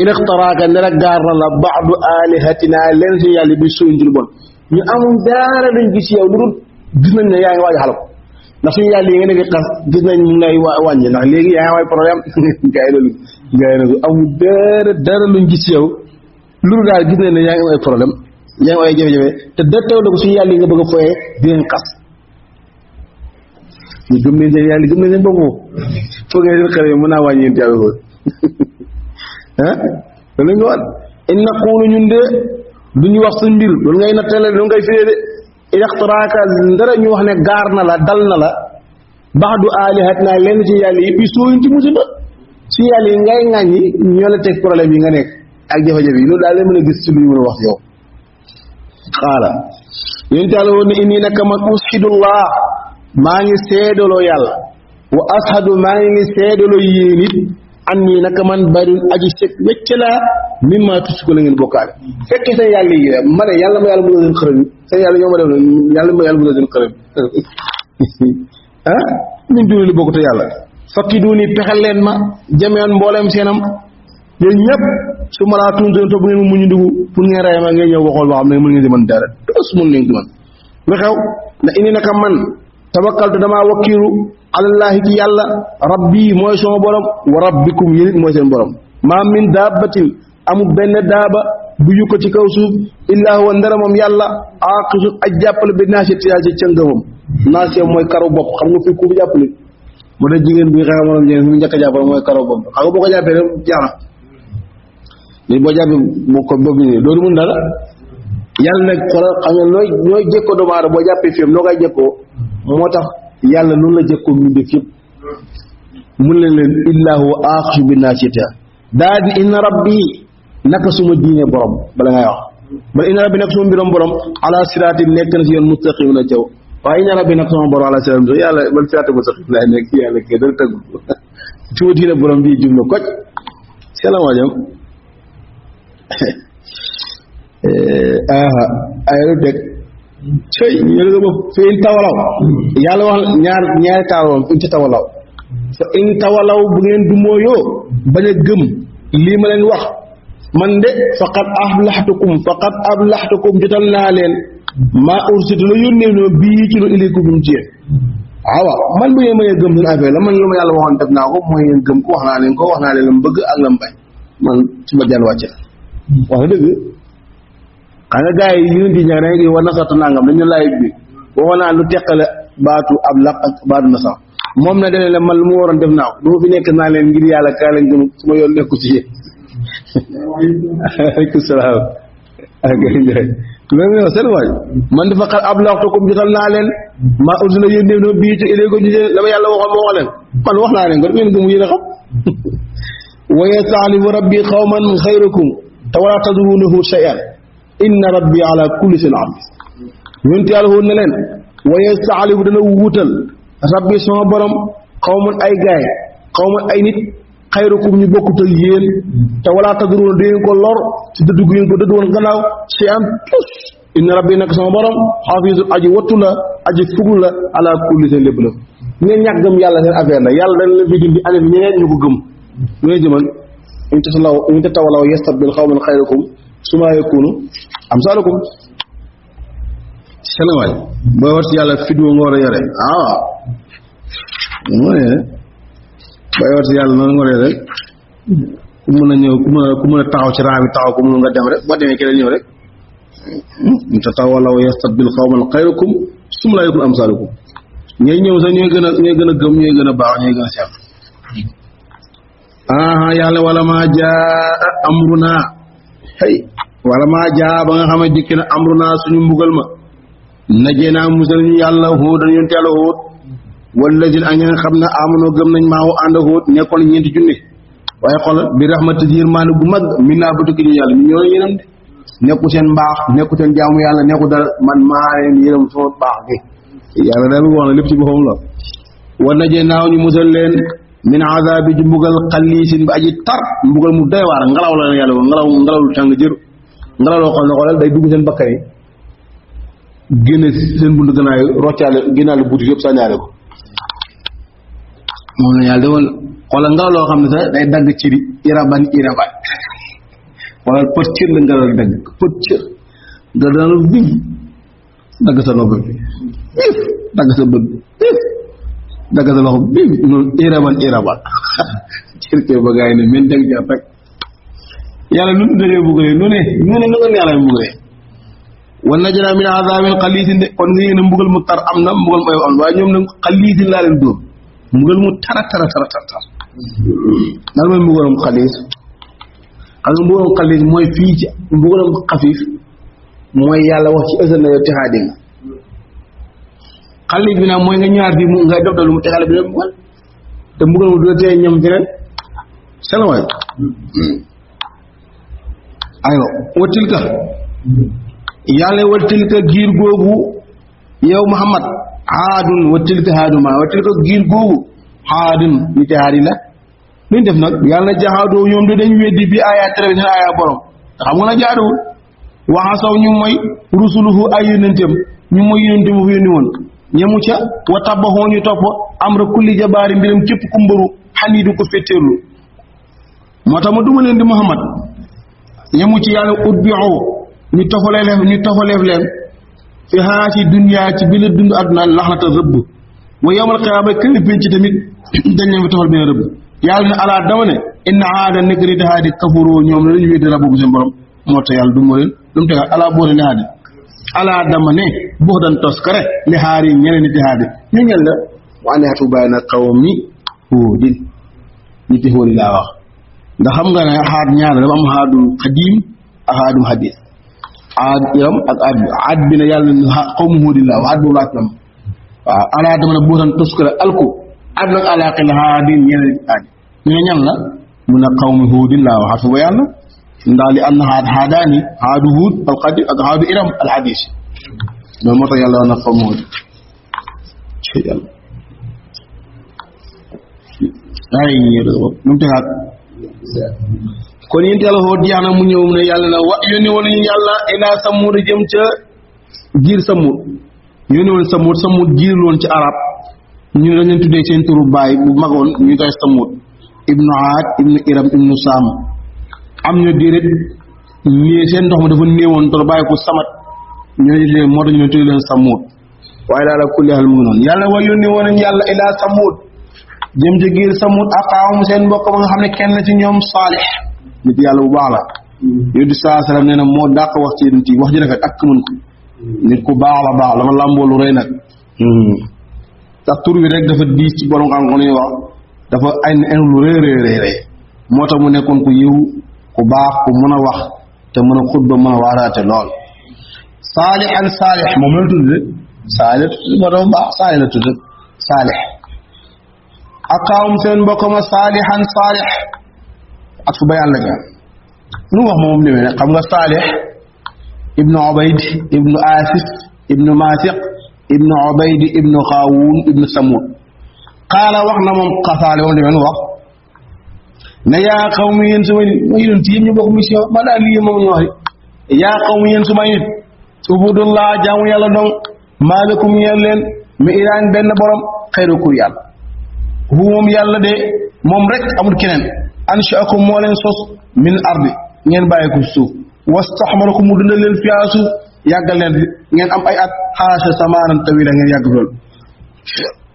in ixtaraaka ne la gaar na la baadu alihatina leen suñu yàlla bi suñ ci lu bon ñu amul dara lañ gis yow lu dul gis nañ ne yaa ngi waaj xalak ndax suñu yàlla yi nga nekk xas gis nañ mu ngay wàññi ndax léegi yaa ngi waaj problème gaa yi loolu gaa yi ne ko amul dara luñ gis yow loolu daal gis nañ ne yaa ngi am ay problème yaa ngi ay jafe-jafe te da taw la ko suñu yàlla yi nga bëgg a foyee di leen xas ñu gëm nañ seen yàlla gëm nañ seen bopp foog ngeen seen xel yi mën naa wàññi yéen yàlla loolu ah loolu nga wax in naqulu ñun de duñu wax sa mbir loolu ngay nattale loolu ngay firee de ixtaraaka ndara ñu wax ne gaar na la dal na la baxdu alihatina lenn ci yàlla yi bi sooyun ci musiba ci yàlla yi ngay ŋàññi ñoo la teg problème yi nga nekk ak jafe-jafe yi loolu daal la mën a gis ci lu ñu mën a wax yow xaala yonent yàlla woon ne inni naka man ushidullah maa ngi seedaloo yàlla wa ashadu maa ngi seedaloo yéen it an nii naka man bari aji sek wecc laa mimma tusiko la ngeen bokkaale fekkee seen yàlla yi ma ne yàlla ma yàlla mu seen xërëm yi seen yàlla ñoo ma def na yàlla ma yàlla mu seen xërëm ah min duni lu bokkute yàlla fakki duni pexel leen ma jameen mbooleem seenam yéen ñëpp su ma laa tuun to bu ngeen mu ñu dugg pour ngeen rey ma ngeen ñëw waxool boo xam ne mën ngeen si mën dara tos mën leen ci man lu xew na indi naka man tawakkaltu damaa wakkiiru alallahi ci yàlla rabbi mooy sama borom wa rabbikum yéen it mooy seen borom maa min daabatin amul benn daaba bu yukko ci kaw suuf illaa huwa ndara moom yàlla aaqisu aj jàppale bi naasiyati ci cëngamam naasiya mooy karaw bopp xam nga fi ku bu jàppale moo tax jigéen bi xew moom jigéen fi mu njëkk a jàppale mooy karaw bopp xam nga boo ko jàppee rek jeex na léegi boo jàppee boo ko bopp bi loolu mun dara yàlla nag xoolal xam nga nooy jékkoo doomu aadama boo jàppee fii noo koy jékkoo moo tax yàlla noonu la jékkoo ñu def yëpp mun leen leen illaa huwa aaqisu bi naasiyati daa di inna rabbi naka suma diine borom bala ngay wax bala inna rabbi naka suma mbirom borom ala siraati nekk na si yoon mustaqim na caw waaye inna rabbi naka sama borom ala siraati yàlla ban siraati mustaqim laay nekk yàlla kay dara tëggu suma diine borom bii jub na koj salaamaaleykum ay lu dégg cëy ñu la bopp fi in tawalaw yàlla wax ñaari tawalaw in ci tawalaw fa in tawalaw bu ngeen du mooyoo bañ a gëm lii ma leen wax man de faqad ablaxtukum jotal naa leen maa ursitu la yónnee no bii ci lu ilaykum bi mu ci yéen waaw man bu ngeen mënee gëm seen affaire la man lu ma yàlla waxoon def naa ko mooy ngeen gëm ko wax naa leen la mu bëgg ak la mu bañ man su ma jaan wàcce wax na dëgg xam nga gars yi yéen di ñaar rek war na sotti nangam dañu laay bi waxoon naa lu teqale baatu ab laq ak baatu na sax moom na dene la man lu mu waroon def naa ko du ma fi nekk naa leen ngir yàlla kaa leen gëm su ma yoon nekku ci yéen aleykum salaam loolu nga seen waay man dafa xal ab laxtukum jotal naa leen maa ursila yónnee no bii te ilaykum ci la ma yàlla waxoon ma wax leen man wax naa leen ko ngeen gëm yéen a xam wa yastaxlifu rabbi xawman xayrakum te wala tadrunahu shay'an inna rabbi ala kulli shay'in alim yonent yàlla woon na leen wa yastaxlifu dana wuutal rabbi sama borom xawman ay gaay xawman ay nit xayrukum ñu bokkut ak yéen te wala tadruuna da ngeen ko lor ci dëddu gu ngeen ko dëddu woon gannaaw ci am tus inna rabbi nag sama borom xafiisul aji wattu la aji fuglu la ala kulli seen lépp la ngeen ñàkk gëm yàlla seen affaire la yàlla dañ leen fi dindi ane bi ñeneen ñu ko gëm lu ngay jëmal in tatawalaw yastabdil xawman xayrakum summa yakunu amsalakum senewaay booy war ci yàlla fidwo nga war a yore booy war ci yàlla noonu nga war a yore rek ku mën a ñëw ku mën a taxaw ci raa bi taxaw ku mën nga dem rek boo demee keneen ñëw rek in tatawalaw yastabdil xawman xayrakum sum laa yakun amsaalukum ñooy ñëw sax ñooy gën a gëm ñooy gën a baax ñooy gën a sell yàlla wala maa jaa amruna hey wala maa jaa ba nga xam ne dikk na amruna suñu mbugal ma najee naa musal ñu yàlla Huud yonent yàlla Huud wallazina ak ñi nga xam ne amanoo gëm nañ maa ànd ak Huud nekkoon 4 junni waaye xoolal bi rahmati yërmaande bu mag min naa ba tukki ñu yàlla ñu ñoo yërëm de nekku seen mbaax nekku seen jaamu yàlla nekku dara man maa leen yërëm sama baax gi yàlla daal wax na lépp ci boppam la wa najee naaw ñu musal leen min azabi ji mbugal xaliisin ba aji tar mbugal mu doy waar ngelaw la yàlla ngelaw lu tàng jër ngelaw loo xam ne xoolal day dugg seen bakkan yi génne seen bund gannaaw roccaale génnaale buuti yëpp sànniaale ko moom la yàlla defoon xoolal ngelaw loo xam ne sax day dagg ciri iraban xoolal pët cër la ngelaw la dagg pët cër nga daal biñ dagg sa nopp bi dagg sa bët bi dagg sa loxo bi noonu iraban cër ba gaa yi ne men dégg jàpp rek yàlla lu dëgee buggalee nu ne nu ko yàlla buggalee wan najra min azabin xaliisin de kon nga yéene mbugal mu tar am na mbugal mu oyof am waaye ñoom nag xaliisin laa leen dóor mbugal mu tara lan mooy mbugalam xaliis xam nga mbugalam xaliis mooy fii ci mbugalam xafiif mooy yàlla wax ci ësal na yow texaadi nga xaliis bi nag mooy nga ñaar fii mu nga def lu mu texaale bi ne mbugal te mbugal mu dula tee ñam feneen selawaay aywa watilka yàlla watilka giir googu yow Muhammad haadun watilka haaduma watilka giir googu haadun ñu te haadi la luñ def nag yàlla na jaxaadoo ñoom de dañ weddi bi aayaa tere seen aayaa borom te xam nga na jaaduwul waxa saw ñu mooy rusuluhu ay yónentam ñu mooy yónente mu fi yónni woon ñemu ca wa tabaxoo ñu topp amra kulli jabaari mbiram képp ku mbaru xaniidu ko fetteerlu moo tax ma duma leen di Muhammad ñemu ci yàlla utbi'u ñu tofaleef leen fi haati dunya ci bi la dund àdduna laxnata rëbb wa yawmal qiyaama kër penc tamit dañ leen fi tofal benn rëbb yàlla ne alaa dama ne inna haada nekk di haadi kafuru ñoom la ñu weddi rabbu seen borom moo tax yàlla du ma leen lu mu tegal alaa boole li haadi alaa dama ne boo dan toskare li haari ñeneen nit haadi ñu ñel la wa an yatu bayna qawmi Huudin nit Huud laa wax ndax xam nga ne xaat ñaar dafa am xaadul xadiim ak xaadul xadiis aad iram ak aad bi ne yàlla xawmu Huudin laa wax aad boobu laa tam waaw alaa dama ne boo dan toskare alku aad nag alaaqil haadin ñeneen aadi ñu ne ñan la mu ne qawmi Huudin laa wax ba yàlla ndax li am na xaadaani xaadu Huud al xadiim ak xaadu iram al xadiis loolu moo tax yàlla wax na qawmu Huud ci yàlla ay mu tegaat kon yéen yàlla Huud jeex na mu ñëw ne yàlla na wa yónni woon ñu yàlla ilaa Samuud jëm ca giir Samuud yónni woon Samuud giir loon ci arab ñu dañ leen tuddee seen turu baay bu magoon ñu koy Samuud ibnu Aad ibnu Iram ibnu Saam am ñu déedéet nii seen ndox ma dafa néewoon tol bàyyi ko samat ñu leen moo tax ñu leen tuddee leen Samuud waaye daal kulli xel mu ngi noonu yàlla wa yónni woon ñu yàlla ilaa Samuud jëm ci giir Samuud aqaawum seen mbokk ba nga xam ne kenn ci ñoom Saalix nit yàlla bu baax la yonent saa salaam nee na moo dàq wax ci nit yi wax ji rafet ak mën ko nit ku baax la ma làmboo lu rëy nag tax tur bi rek dafa diis ci borom xam-xam yi wax dafa ay lu rëy moo tax mu nekkoon ku yiw ku baax ku mën a wax te mën a xutba mën a waaraate lool Saalix moom la tudd Saalix moo tax baax Saalix la tudd Saalix akaawum seen mbokk ma Saalix ak fu ba yàlla ga lu wax moom demee nag xam nga Saalix ibnu Ubayd ibnu Aasif ibnu Maasiq ibnu Ubayd ibnu Xaawuun ibnu Samuud qaala wax na moom xasaale moom demee nu wax ne yaa qawmi yéen sumay nit ma yéen ci yéen ñu bokk mission ma daal lii moom ñu wax yaa qawmi yéen sumay nit ubudullah jaamu yàlla dong maa lakum ñeel leen mi ilaahin benn borom xayru kur yàlla hu moom yàlla de moom rek amul keneen anshaakum moo leen sos min ardi ngeen bàyyi ko suuf wastaxmarakum mu dundal leen fiyaa suuf yàggal leen fi ngeen am ay at xaasa samaanan tawila ngeen yàgg lool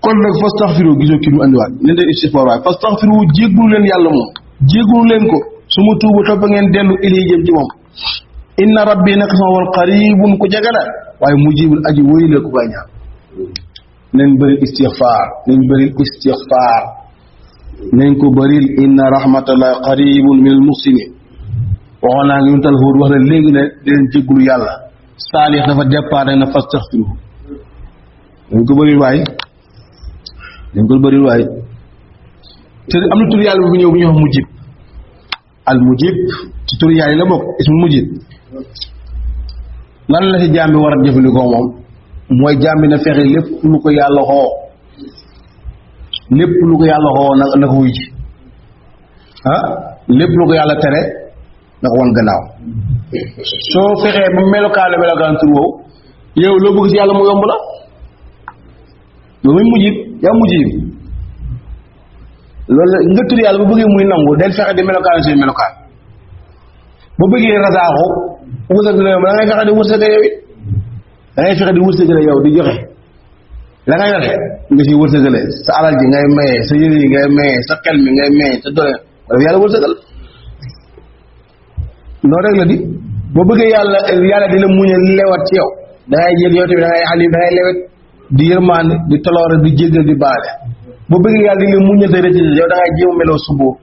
kon nag fastaxfiru gisoo kii mu andiwaat leen deen istighfar waay fastaxfiru jéggulu leen yàlla moom jéggulu leen ko su ma tuuba topp ngeen dellu ilay jëm ci moom inna rabbi naka sama wal qaribun ku jege la waaye mujibul aji wóy la ku koy ñaan nañ bëri istixfaar nañ ko bëril inna rahmatallahi qaribun minal muhsinin waxoon naa ngi ñu tal Huud wax na léegi ne di leen jéggulu yàlla Saalix dafa départ na fastaxfiru nañ ko bëril waay te am na tur yàlla bu ñëw bu ñuy wax mujib al mujib ci tur yàlla yi la bokk ismu mujib lan la ci jaam bi war a jëfandikoo moom mooy jaam bi na fexe lépp lu ko yàlla xoo na ko wuy ji lépp lu ko yàlla tere na ko wan gannaaw soo fexee ba melokaan tur woowu yow loo bëgg ci yàlla mu yomb la yow muy mujib yaa mujib loolu nga tur yàlla bu bëggee muy nangu del fexe di melokaan suy melokaan bu bëggee rasaaxu wërsëg la yow da ngay fexe di wërsëgale yow it da ngay fexe di wërsëgale yow di joxe la nga yore nga si wërsëgale sa alal ji ngay maye sa yëre yi ngay maye sa xel mi ngay maye sa doole daf yàlla wërsëgal noonu rek la di boo bëggee yàlla di la muñal lewat ci yow da ngay jël yow tamit da ngay xalim da ngay lewet di yërmande di toloore di jéggal di baale boo bëggee yàlla di la muñal sa rëcc yow da ngay jéem a meloo subóor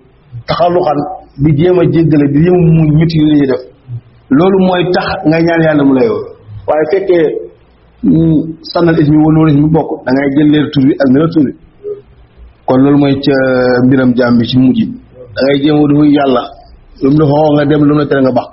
taxaluxan di jéem a jéggale di jéem a muñ ñit yi li ñuy def loolu mooy tax ngay ñaan yàlla mu lay woo waaye fekkee sànnal ismi wala loolu ismi bokk da ngay jël leer tur bi ak melo tur bi kon loolu mooy ca mbiram jaam bi ci mujj da ngay jéem a du yàlla lu mu la xoo nga dem lu mu la tere nga bax